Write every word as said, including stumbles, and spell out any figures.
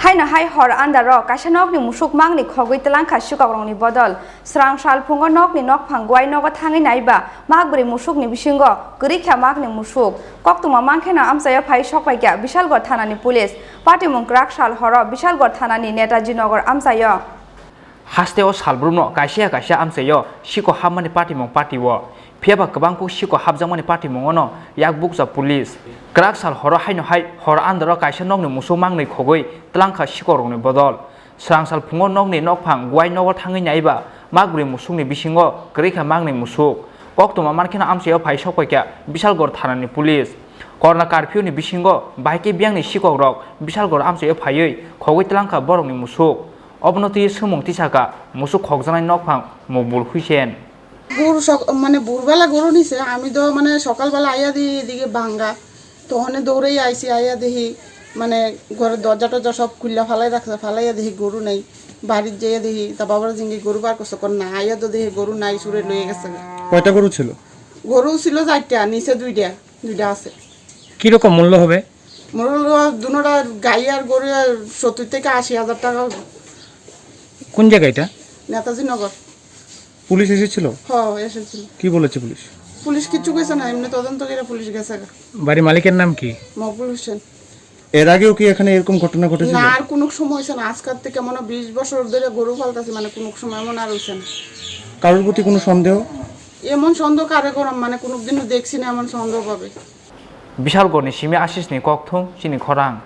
Haino hai hor andaro kaisa nokni musuk mangni khogwi twlangkha sikokrokni bodol. Srang sal phungo nokni nokphang guai nogo thangwi naiba makbrwi musukni bisingo kwrwikha makni musuk. Koktwma mankheno amchaio phai sokpaikha Bishalgarh thanani police. Patimung kwrak sal horo Bishalgarh thanani Netaji Nagar amchaio. Hasteo salbrumno kaisa ya kaisa amchaio siko hapmani patimung patio. Phiyaba kwbang kuk siko hapjakmani patimungono yak bukcha police. Kwrak sal horo haino hai hor andaro kaisa nokni musuk mangni khogwi twlangkha sikokrokni bodol. Srang sal phungo nokni nokphang guai nogo thangwi naiba makbrwi musukni bisingo kwrwikha makni musuk. Koktwma mankheno amchaio phai sokpaikha Bishalgarh thanani police. Corona curfew ni bisingo bahai khe biyangni sikokrok Bishalgarh amchaio phaiwi khogwi twlangkha borokni musuk. Obono twiwi swngmung tisakha musuk khokjaknai nokphang Mokbul Hussein. ভোর সক-, মানে ভোরবেলা গরু নিছে, আমি তো মানে সকালবেলা আইয়া দেখি এদিকে ভাঙ্গা, তখনই দৌড়েই আইছি, আইয়া দেখি মানে ঘরের দরজা টরজা সব খুললা ফালাই রাখছে, ফালাইয়া দেখি গরু নাই। বাড়ির যাইয়া দেখি তা বাবার জিঙ্গি গরু বার করছে, কর না, আইয়া তো দেখি গরু নাই, চুরে লইয়া গেছে। কয়টা গরু ছিল? গরু ছিল চারটা, নিচে দুইটা, দুইটা আছে। কিরকম মূল্য হবে? মূল্য দুনোটা গাই আর গরু সত্তর থেকে আশি হাজার টাকা। কোন জায়গা এটা? নেতাজি নগর। পুলিশ এসেছিল? হ, এসেছিল। কি বলেছে পুলিশ? পুলিশ কিচ্ছু কইছে না, এমনি তদন্ত করে পুলিশ গেছে গা। বাড়ির মালিকের নাম কি? মকবুল হোসেন। এর আগেও কি এখানে এরকম ঘটনা ঘটেছিল? না, আর কোনো সময় হয়েছে না। আজকাল থেকে মনে হয় বিশ বছর ধরে গরু পালতেছি, মানে কোনো সময় এমন আর হয়েছে না। কারোর প্রতি কোনো সন্দেহ? এমন সন্দেহ কারে করাম, মানে কোনোদিনও দেখছি না এমন সন্দেহ পাবে। Bishalgarhni simi Ashisni kokthum chini khorang.